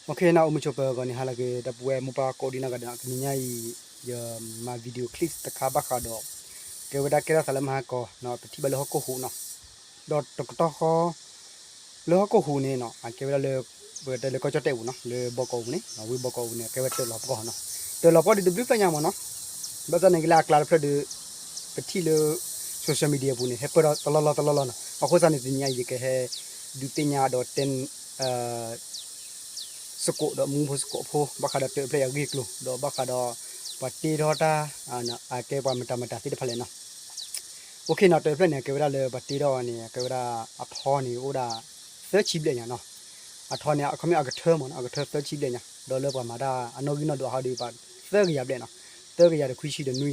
နီၤ အိၣ်မုာ်ဆိးပၢၤ ဂီၤနံၤဟါလၢအဂ့ၤ ဒီပုၢ်ဝဲၢ်မိၢ်ပၢ်ကိးဒံနီၢ်ဂၤဒဲးနီၤ, တနံၤညါအံၤ ယမၤ video clip တခါဘၣ်ဃးဒီး ကဲဝဲဒၣ်ကဲထီၣ်သးလၢမဟါကီးနီၤ, ပထံၣ်ဘၣ်လၢဟီၣ်ခိၣ်ဟူးနီၤ, ဒီးတကတီၢ်ဃီ လၢဟီၣ်ခိၣ်ဟူးန့ၣ်နီၤ အကဲဝဲဒၣ်လၢ ပကတဲလၢကီၢ်ကၠီၣ်တဲၣ်ပူၤနီၤ, လၢဘီကီးပူၤန့ၣ် ဝ့ၢ်ဘီကီးပူၤန့ၣ် ကဲဝဲတၢးလီၤပှီၢ်နီၤ, တၢးလီၤပှီၢ်ဒ်တဘျုးဖျၢၣ်ညါမ့ၢ်နီၤ, ဘၣ်ဆၣ်န့ၣ်ကလၢအကျါတဖျၢၣ်ဒီး ပထံၣ်လၢ social media ပူၤန့ၣ် ဟဲပၢၢ်ထီၣ်တလီၢ်လီၢ်တလီၢ်လီၢ်နီၤ, အဃိသတးန့ၣ် တနံၤညါအံၤ ယကဟဲ ဒုးသ့ၣ်ညါဒီးတဲ စကိးဒီးမူဖိစကိးဖိ ဘၣ်ဃးဒီးတၢးဖျၢၣ်အံၤအဂ့ၢ်အကျိၤ ဒီးဘၣ်ဃးဒီး ပှၤတ့ထီၣ်တၢ် အကဲပှၤမတၤမတၤသ့ၣ်တဖၣ်လဲၣ်နီၤ, အိၣ်ခ့နီၤ, တၢးဖျၢၣ်န့ၣ် အကဲဝဲဒၣ်လၢပှၤတ့ထီၣ်အီၤန့ၣ် အကဲဝဲဒၣ် အထီန့ၣ်အိၣ်ဒၣ် သၢဆံဘျဲၣ်ညါနီၤ, အထီန့ၣ် အခီပညီအကထၢမ့ၢ်နီၤ, အကထၢသၢဆံဘျဲၣ်ညါ ဒီးလၢပှၤမၤတၢ်အနီၣ်ဂံၢ်နီၣ်ဒွးဟီဒုးပှၤ သၢကယၤဘျဲၣ်နီၤ, သၢကယၤဒီးခွံဆံဒီးနွံဂၤနီၤ,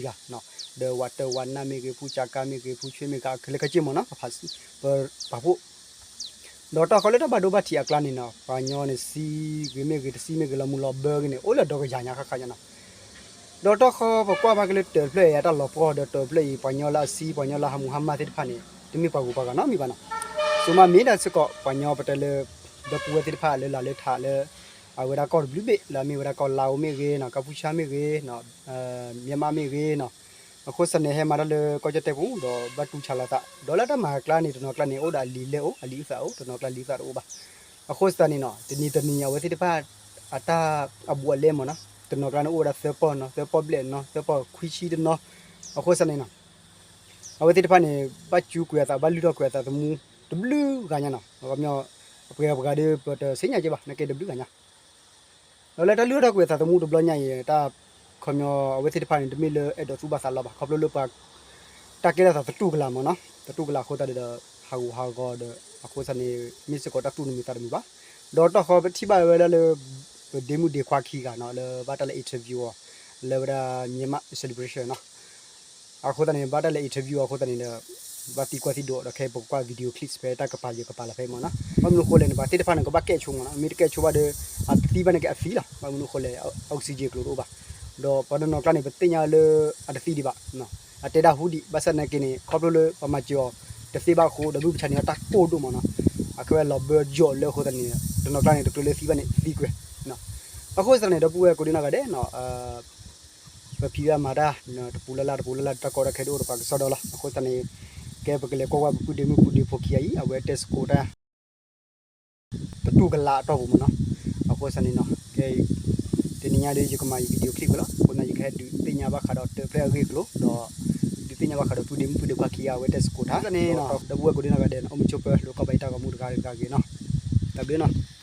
ဒီးဝးတၢ်ဝးနၢ်မ့ၢ်ဂ့ၤ ဖူကၠါကါမ့ၢ်ဂ့ၤ ဖူဆွ့မ့ၢ်ဂ့ၤ ခဲလၢာ်ခဲဆ့မ့ၢ်နီၤ, ပပာ်ဖှိၣ် ဒီးတၢ်ဃီလၢတၢ်ဘၣ်ဒိဘၣ်ထံးအကျါန့ၣ်နီၤ, ပှၤကညီန့ၣ် စံဂ့ၤမ့ၢ်ဂ့ၤ တစံမ့ၢ်ဂ့ၤ လီၤမူလီၤဘၢဂ့ၤန့ၣ် အိၣ်လၢဒီကယၤညါဃၣ်ဃၣ်ညါနီၤ, ဒီးတၢ်ဃီပကွၢ်ဘၣ်က့ၤလၢတၢးဖျၢၣ်အံၤအတၢ်လီၤပှီၢ်ဒီးတၢးဖျၢၣ်အံၤ ပှၤကညီလၢအစံ ပှၤကညီလၢဟးမူဟါမၢ်သ့ၣ်တဖၣ်န့ၣ် တမ့ၢ်ပှၤဂုၤပှၤဂၤနီတမံၤဘၣ်နီၤ, စိမးမ့ၢ်ဒၣ်စ့ၢ်ကီး ပှၤကညီပတဲလၢ ဒီပုၢ်ဝဲၢ်သ့ၣ်တဖၣ်လၢလာ်လၢထးလၢ အဝဲဒၣ်ကီၢ်တဘျုးဘ့ၣ် လၢအမ့ၢ်ဝဲဒၣ်ကီၢ်လါအိၣ်မ့ၢ်ဂ့ၤနီၤ, ကီၢ်ဖူဆါမ့ၢ်ဂ့ၤနီၤ, မၠဲၣ်မးမ့ၢ်ဂ့ၤနီၤ, အဃိသတးန့ၣ် ဟဲမၤတၢ်လၢကီၢ်ကၠီၣ်တဲၣ်ပူၤ ဒီးဘၣ်တူၢ်ဆါလီၤသး ဒီးလၢတၢ်မၤအကျါန့ၣ် တနီၤကျါန့ၣ် အိၣ်ဒီးအလံာ်လဲၢ်အိၣ် အလံာ်အုၣ်သးအိၣ် တနီၤကျါလံာ်အုၣ်သးတအိၣ်ဘၣ်, အဃိသတးန့ၣ်နီၤ တနံၤတနံၤ အဝဲသ့ၣ်တဖၣ် အတၢ်အဘူးအလဲမ့ၢ်နီၤ, တနီၤကျါန့ၣ်အိၣ်ဝဲဒၣ်သၢပီၢ်နီၤ, သၢပီၢ်ဘျဲၣ်နီၤ, သၢပီၢ်ခွံဆံတနီၤ, အဃိသတးန့ၣ်နီၤ အဝဲသ့ၣ်တဖၣ်န့ၣ် ဘၣ်စူးကွံာ်အသး ဘၣ်လုၢ်ထီၣ်ကွံာ်အသးသမူ တဘျုးဂၤညါနီၤ, အခီပညီ အပှဲၤပှၤဒီး ပတသ့ၣ်ညါက့ဘၣ် နာ်က့တဘျုးဂၤညါ ဒီးလၢတၢ်လုၢ်ထီၣ်ကွံာ်အသးသမူတဘျီညါအံၤ တၢ်ခီပညီ အဝဲသ့ၣ်တဖၣ်န့ၣ် တမ့ၢ်လၢအဲၣ်ဒိးသူၣ်ဘၣ်သးလီဘၣ် ခီဖျိလၢပှၤ တၢ်ကဲထီၣ်သးသတူၢ်ကလာ်မ့ၢ်နီၤ, သတူၢ်ကလာ်အဃိသတးဒီး ဟးဂူာ်ဟးဂီၤဒီး အဃိသတးန့ၣ် မ့ၢ်စ့ၢ်ကီးတၢ်သူၣ်တမုာ်သးတမုာ်ဘၣ်, ဒီးတၢ်ဃီပထံၣ်ဘၣ်ဝဲဒၣ်လၢ ပဒ့မုၣ်ဒ့ခွါခံဂၤနီၤ လၢဘၣ်တၢ်လဲၤ interview အီၤ လၢဝဲဒၣ် Myanmar Celebration နီၤ အဃိသတးန့ၣ် ဘၣ်တၢ်လဲၤ interview အဃိသတးန့ၣ်ဒီး ဘၣ်သံကွၢ်သံဒိးဒီး ခဲအံၤပကကွၢ် video clips ဖဲတၢ်ကပၤယကပၤလီၤဖဲမ့ၢ်နီၤ, ဘၣ်မနုၤအဃိလဲၣ်န့ၣ် ပှၤသ့ၣ်တဖၣ်န့ၣ် ကဘၣ်ကဲၣ်ဆိမ့ၢ်နီၤ, မ့ၢ်တကဲၣ်ဆိဘၣ်ဒီး အသံဘၣ်န့ၣ်က့အသံလီၤ, ဘၣ်မနုၤအဃိလဲၣ် oxygen ကျိၤတအိၣ်ဘၣ်, ဒီးပှၤတနီၤကျါန့ၣ် ပသ့ၣ်ညါလၢအတသံဒံးဘၣ်, အတဲဒၣ်ဟူဒံး ဘၣ်ဆၣ်သနာ်က့န့ၣ် ခီဖျိလၢပှၤမၤစၢၤအီၤ တသ့ဘၣ်အဃိ ဒီးမုၢ်မဆါန့ၣ် အတၢ်ကိၢ်ဒိၣ်မ့ၢ်နီၤ, အခဲဝဲလီၤဘၢယိာ်လၢအဃိသတးန့ၣ် တနီၤကျါန့ၣ် တကြၢးလၢသံဘၣ်န့ၣ်သံကွံာ်, အဃိသတးန့ၣ် ဒီပုၢ်ဝဲၢ်ကိးဒံနီၢ်ဂၤဒဲးနီၤ ပဖံးဘၣ်မၤတၢ် တပူၤလၢ်လၢ်တပူၤလၢ်လၢ် တၢ်ကီတၢ်ခဲဒ်အိၣ်ဒီးပှၤကစီဒီလီၤ, အဃိသတးန့ၣ် ကဲပကလဲၤကွၢ်ကွၢ်ပပုၢ်ဒ့မုၣ်ပုၢ်ဒ့ဖိခံဂၤအံၤ အဝဲတဲစ့ၢ်ကီးတၢ် တတူၢ်ကလာ်အတီၢ်ပူၤမ့ၢ်နီၤ, အဃိသတးန့ၣ်နီၤ ကဲ တနံၤညါဒီး ယကမၤယ video clip ဝဲလီၤ, အဃိသတး ယကဟဲဒုးသ့ၣ်ညါဘၣ်ဃးဒီးတၢးဖျၢၣ်အဂ့ၢ်အကျိၤ ဒီး ဒုးသ့ၣ်ညါဘၣ်ဃးဒီးပုၢ်ဒ့မုၣ်ပုၢ်ဒ့ခွါခံဂၤ အဝဲတဲစ့ၢ်ကီးတၢ်န့ၣ်နီၤ, ဒီပုၢ်ဝဲၢ်ကိးဒံနီၢ်ဂၤဒဲးနီၤ အိၣ်မုာ်ဆိးပၢၤ လိာ်ကီဘၣ်ယတၢ်ဂီၤမူတဂၤဂၤဂ့ၤနီၤ, တၢ်ဘျုးနီၤ